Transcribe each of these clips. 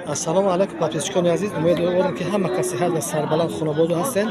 Ассалому алайкум, подписчикони азиз. Умедворам, ки ҳама кас сиҳат ва сарбаланд, хонободу ҳастед.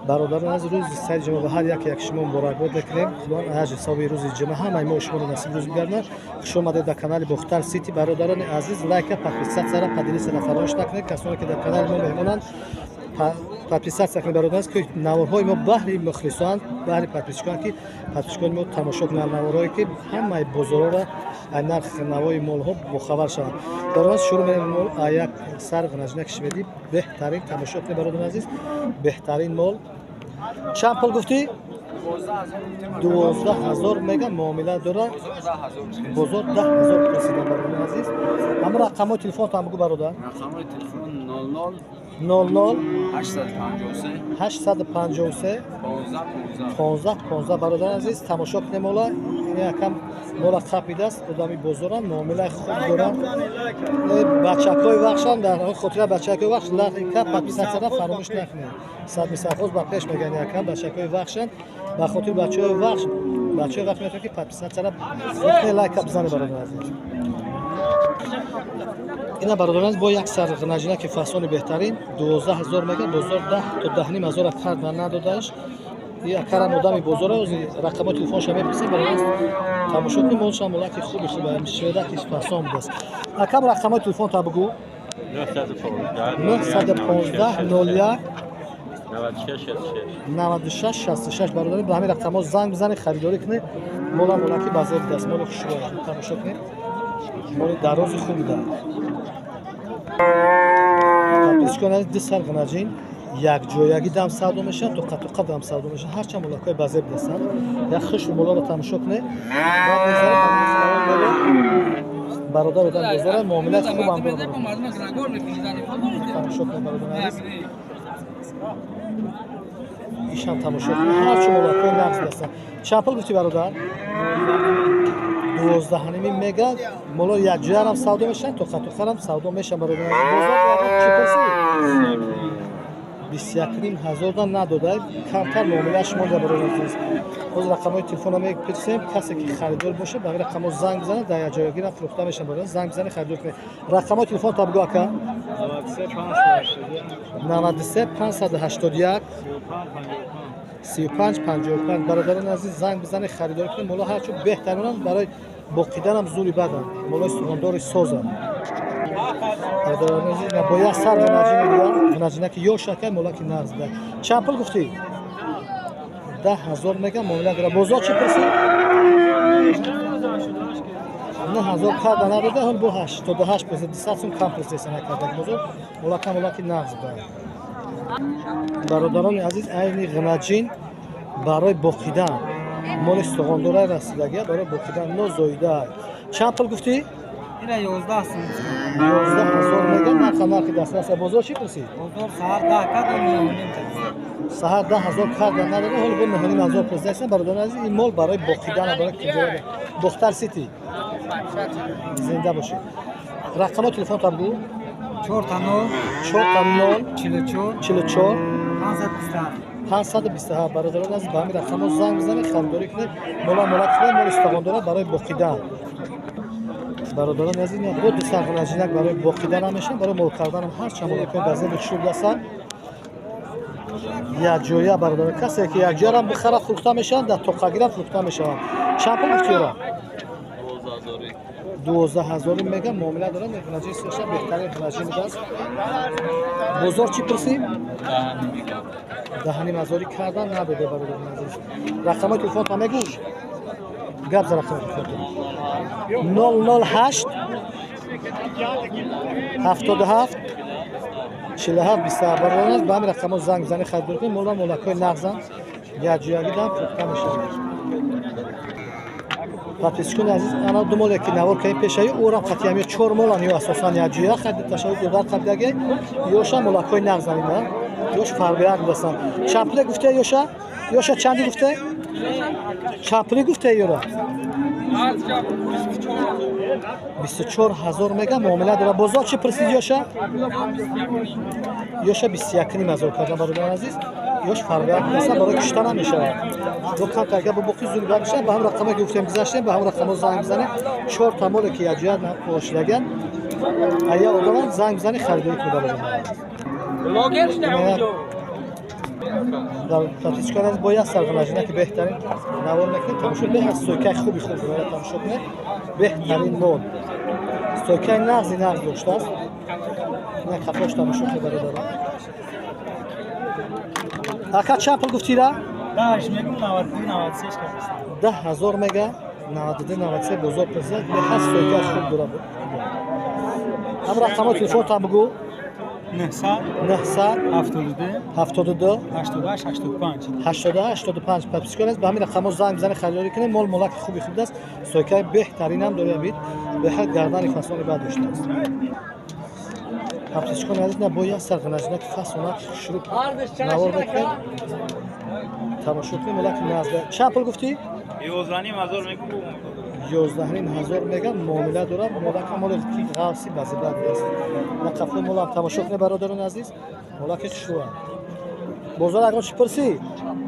Бародарон азиз, рӯзи саиди ҷумъа ба ҳар яке як шумо муборакбод мекунем. Худованд аҷр савоби рӯзи ҷумъа ҳамаи мо шуморо насиб рӯз бигардонад. Хуш омадед ба канали Бохтар Сити. Бародарони азиз, лайка, подписаться ра, поделиться ра фаромӯш накунед. Касоне ки дар канали мо меҳмонанд, подписаться кунед, бародарон, ки наворҳои мо баҳри мухлисоанд, баҳри подписчикон, ки подписчикони мо тамошо кунанд наворҳое, ки ҳамаи бозорҳоро, нарх навои молҳо бохабар шаванд. Бародарон, шурӯъ мерем. Мол як сар ғанаҷина кишмедӣ, беҳтарин. Тамошо кунед, бародарон азиз, беҳтарин мол. Чанд пул гуфтӣ? 12 000 мега, муомила дорад. Бозор 10 000 пурсида, бародарон азиз. Ҳама рақамҳои телефонтон бигӯ, бародар. Рақамҳои телефон: 00 00 853 853 15 15. 15 15. Бародарон азиз, тамошо кунем. Мола якам мола қапидааст. Одами бозоранд, муомилаи хуб доранд. Бачакҳои вахшанд. Дар хотира бачакҳои вахш, лайка, подписаться ра фаромӯш накунед. Садмисархоз ба пеш мегӯянд. Якам бачакҳои вахшанд. Ба хотири бачаҳои вахш, бачаҳои вахш метавонед, ки подписаться ра кунед, лайка бизанед, бародарон азиз. Ина, бародарон азиз, бо як сар ғнаҷина, ки фасони беҳтарин, 12 000 мега, бозор 10 то 10 5 ҳазора кард ва надодааш. Акарам одами бозора, ози рақамҳои телефонша мепурсем. Бародарон, тамошо кунем, молшам молаки хуби хуба, шведаки фасон будааст. Акам, рақамҳои телефонта бигӯ. 915 915 01 96 66. 96 66. Бародарон, ба ҳамин рақамҳо занг бизанед, харидорӣ кунед. Мола молаки базор будааст, моли хушрӯ. Тамошо кунед, моли дарози хуб буда. Подписчикон, ду сар ғнаҷин якҷоягӣ дам савдо мешавад, тоқа-тоқа дам савдо мешавад. Ҳарчанд молакҳои базеб дастанд. Як хушрӯ моларо тамошо кунед. Баъд мегзарем ба моло. Бародар одам бозора, муомилати хубам дорад. Тамошо кунед, бародарон азиз, ишам тамошо кунед. Ҳарчи молакҳои нағз дастанд. Чанд пул гуфтӣ, бародар? 12,5 мега. Моло якҷоярам савдо мешаванд, тоқа-тоқарам савдо мешаванд. Бародарон азиз, бозор чӣ пурсӣ? 21 500-а надода, камтар муомилааш монда. Бародарон азиз, боз рақамҳои телефона мепурсем. Касе ки харидор боша, ба рақамҳо занг бизанад. Дар якҷоягирам фурӯхта мешаванд. Бародарон, занг бизанед, харидор кунед. Рақамҳои телефон та бигӯ, ака. 93 93 581 35 55. 35 55. Бародарони азиз, занг бизанед, харидорӣ кунед. Моло ҳарчо беҳтаринанд, барои боқиданам зури баданд, молои суғондори созанд. Бародарони азиз, бо як сар ғинаҷина дигар, ғинаҷина ки ёш ака, молаки нағз да. Чанд пул гуфтӣ? 10 000 мегам, муомила дора. Бозор чӣ пурсӣ? 9000 карда надода, ҳол бо 88 пурсид, 200 сум кам пурсида накарда бозор. Молака молаки нағз да. Бародарони азиз, айни ғинаҷин барои боқидан, моли суғондора расидагия, барои боқидан нозоида. Чанд пул гуфтӣ? Ира 11 сум гуфтам. 11 000 меган, нарха нархи дастрас. Бозор чӣ пурсид? Бозор саҳар 10 кард, 9,5 кард. Саҳар 10 000 карда надода, ҳоло бо 9,5 ҳазор пурсидаистам. Бародарони азиз, ин мол барои боқидан, барои куҷо? Бохтар Сити, зинда бошед. Рақамҳои телефонта бигӯ. 4 та 0 4 та 0 44 44 527. 527. Бародарон азиз, ба ҳамин рақамҳо занг бизанед, харидорӣ кунед. Мола молак кунед, моли истағондора барои боқидан. Бародарон азиз, бо ду сар ғинаҷинак барои боқидан ҳам мешавад, барои мол карданам. Ҳарчанд молакҳои базеби хушрӯ ҳастанд якҷоя. Бародарон, касе ки якҷоярам бихара, фурӯхта мешаванд, дар тоқагирам фурӯхта мешаванд. Чанд пул гуфтӣ ора? 12 ҳазорӣ мега, муомила дорад. Ғинаҷин соша, беҳтарин ғинаҷин будааст. Бозор чӣ пурсӣ? 10,5 ҳазорӣ кардан надоде. Бародарон азиз, рақамҳои телефонта мегӯ. Гап за, рақами телефонта. 008 77 47 27. Бародарон азиз, ба ҳамин рақамҳо занг бизанед, харидорӣ кунед. Мола молакҳои нағзанд, якҷоягӣ дам фурӯхта мешаванд. Подписчикони азиз, ана ду моле ки навор кардем пешаи орам қатиам ё чор молан, ё асосан якҷоя харид ташаввур додар қабидаге. Ёша молакҳои нағзан, ина ёш фарбияк будастанд. Чанд пуле гуфте ёша? Ёша чанди гуфте? Чанд пуле гуфте ёра? 24 000 мега, муомила дора. Бозор чӣ пурсид ёша? Ёша 21,5 ҳазор кардан. Бародарон азиз, ёш фарбияк будастанд, барои кушта намешавад. Бо камтар агар бо боқи зуд бад мешавад. Ба ҳам рақамое ки гуфтем, гузаштем, ба ҳам рақамҳо занг бизанед. Чор та моле ки якҷоя ошидаган. Ая одамон занг бизани, харидорӣ кунед, бародарон. Дар подписчикон аз бо як сарғанажина ки беҳтарин навор мекунед, тамошо беҳ аз стойкаи хуби хуб дорад, тамошо кунед. Беҳтарин мол. Стойкаи нағзи нағз доштааст. Ина кафош тамошо кунед, бародарон. Ака, чанд пул гуфтира? Даҳш мегум, 92, 93 кардастам. 10 000 мега, 92, 93 бозор пурсид. Беҳад стойкаи хуб дорад. Ҳам рақамҳои телефонтан бугӯ. 900 900 72 72 88 85. 88 85. Подписчикон аст, ба ҳамин рақамҳо занг бизанед, харидорӣ кунед. Мол молаки хуби хуб аст, стойкаи беҳтаринам дорад. Бит беҳад гардани фасони бад доштааст. Подписчикон азиз, на бо як сарғанажина ки фасонак шурӯъ навор мекунед, тамошо кунед. Молаки назда. Чанд пул гуфтӣ? 11,5 ҳазор мегум. 11,5 ҳазор меган, муомила дорад. Молака моле ки ғафси базибад аст. На қафои молам тамошо кунед, бародарони азиз, молаки хушрӯа. Бозор агон чӣ пурсӣ?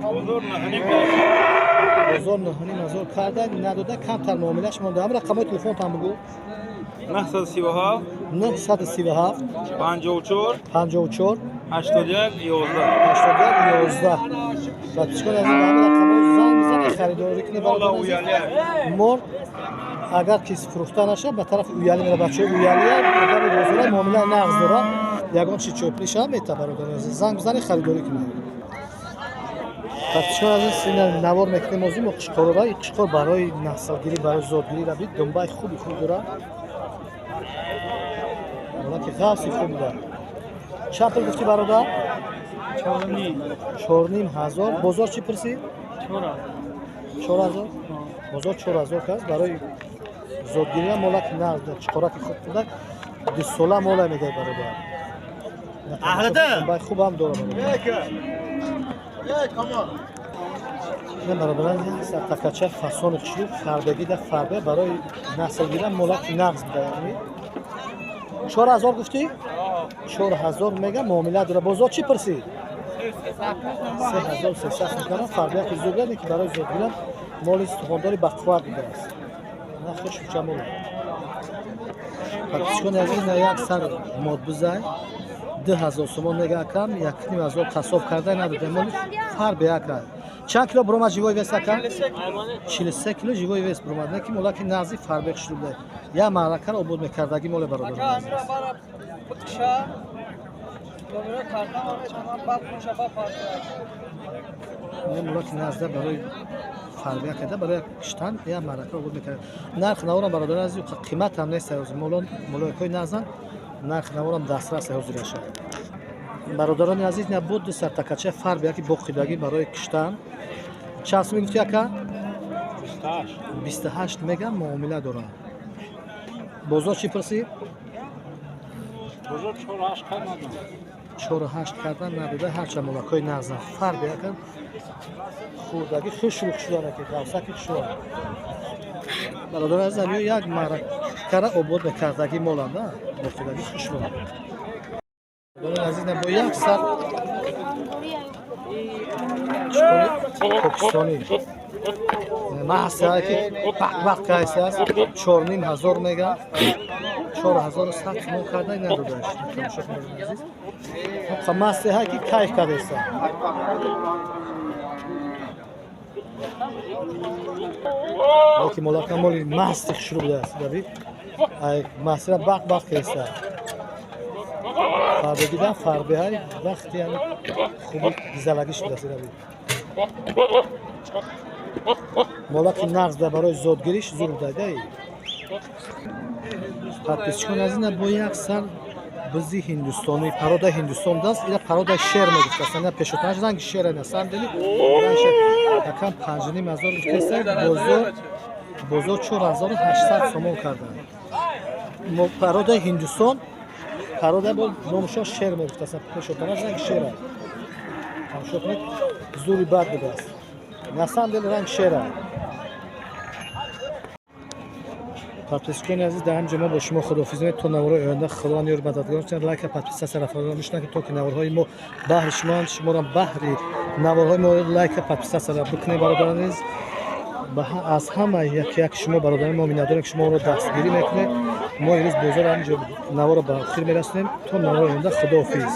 Бозор 9,5. Бозор 9,5 ҳазор карда, надода, камтар муомилаш монда. Ҳам рақамҳои телефонтан бугӯ. 937 937 54 54 81 11. 81 11. Подписчикон азиз, ба ҳамин рақамҳо занг бизанед, харидорӣ кунед, бародарони азиз. Мол агар ки фурӯхта нашавад, ба тарафи Уяли мера. Бачаҳои Уялия одами бозора, муомила нағз дорад, ягон чи чӯплиша мета. Бародарони азиз, занг бизанед, харидорӣ кунед. Подписчикон азиз, ина навор мекунем озим қишқорора. И қишқор барои наслгирӣ, барои зодгирӣ рабид. Думбаи хуби хуб дорад, ки ғафси хуб буда. Чанд пул гуфтӣ, бародар? 4,5. 4,5 ҳазор. Бозор чӣ пурсид? 4. 4 ҳазор. Бозор 4 ҳазор кас. Барои зодгирӣ молак нағз, чиқораки хуб буда, 2 сола мола мегӯяд, бародар. Думбаи хубам дора, бародар. Ина, бародаран, такача фасони хушрӯ, фарбегида, фарбе, барои наслгирӣ молаки нағз буда. Яъни 4 ҳазор гуфтӣ? 4 ҳазор мега, муомила дора. Бозор чӣ пурсид? 3300 мекардам. Фарбияки зуд ки барои зодгирам моли истухондори бақувват будааст. На хушчамол. Подписчикони азиз, на як сар модбизай, 2000 сомон мега акам, 1,5 ҳазор қассоб карда, надода. Моли фарбияка. Чанд кило буромад живой вес, ака? 43 кило живой вес буромад. Не ки молаки нағзи, фарбе, хушрӯ буда, як маъракаро обод мекардагӣ моле, бародарони азиз. Ака, амира бара бикша. Номера картам метавонам, баъд мушафа партояд. Не молаки нағзда, барои фарбия карда, барои киштан як маъракаро обод мекард. Нарх наворам, бародарони азиз, қимат ҳам нест. Молон молоякҳои нағзан, нарх наворам дастрас ҳозираша. Бародарони азиз, на буд сартакача фарбия ки боқидагӣ барои киштан. Чанд сум гуфти, ака? 28 мега, муомила дорад. Бозор чӣ пурсид? Бозор 4,8 карда. 4,8 кардан, надода. Ҳарчанд молакҳои нағзан, фарбе акан, хурдагӣ, хушрӯ, хушрӯ ки ғавсаки хушрӯ. Бародари азиз, ё як маъракара обод мекардагӣ моланд, боқидагӣ, хушрӯ. Бародари азиз, бо як сар чиқори покистонӣ маҳса ки бақ-бақ кайса аст, 4,5 ҳазор мега, 4100 сомон карда, надодаш. Тамошо кунед, азиз, маслиҳа ки кайф кардеста. Балки молака моли масти хушрӯ будааст. Даби масира бақ бақ кеста. Фарбегидан фарбеҳай, вақти яъне хуби гизалагӣ шудааст. Даби молаки нағз да, барои зодгириш зур будадаи. Подписчикон аз ина бо як сар бизи ҳиндустонӣ, порода ҳиндустон даст. Ина порода шер мегуфтаст, ина пешотанаш ранги шер, на самом деле ранги шер. Якам 5,5 ҳазор гуфтеста, бозор 4800 сомон карданд. Породаи ҳиндустон, порода бо номушон шер мегуфтаст, пешотанаш ранги шер аст. Тамошо кунед, зури бад будааст, на самом деле ранги шер аст. Подписчикони азиз, дар ҳамҷо мо бо шумо худоҳофиз то наворҳои оянда. Худованд ёр мададгор. Лайка, подписаться фаромӯш накунед, то ки наворҳои мо баҳри шумоанд. Шуморо баҳри наворҳои мо лайка, подписаться бикунед, бародарон азиз. Аз ҳама як як шумо, бародарони мо, миннатдорем, ки шумо моро дастгирӣ мекунед. Мо имрӯз бозор ҳаминҷо наворо ба охир мерасонем. То навори оянда, худоҳофиз.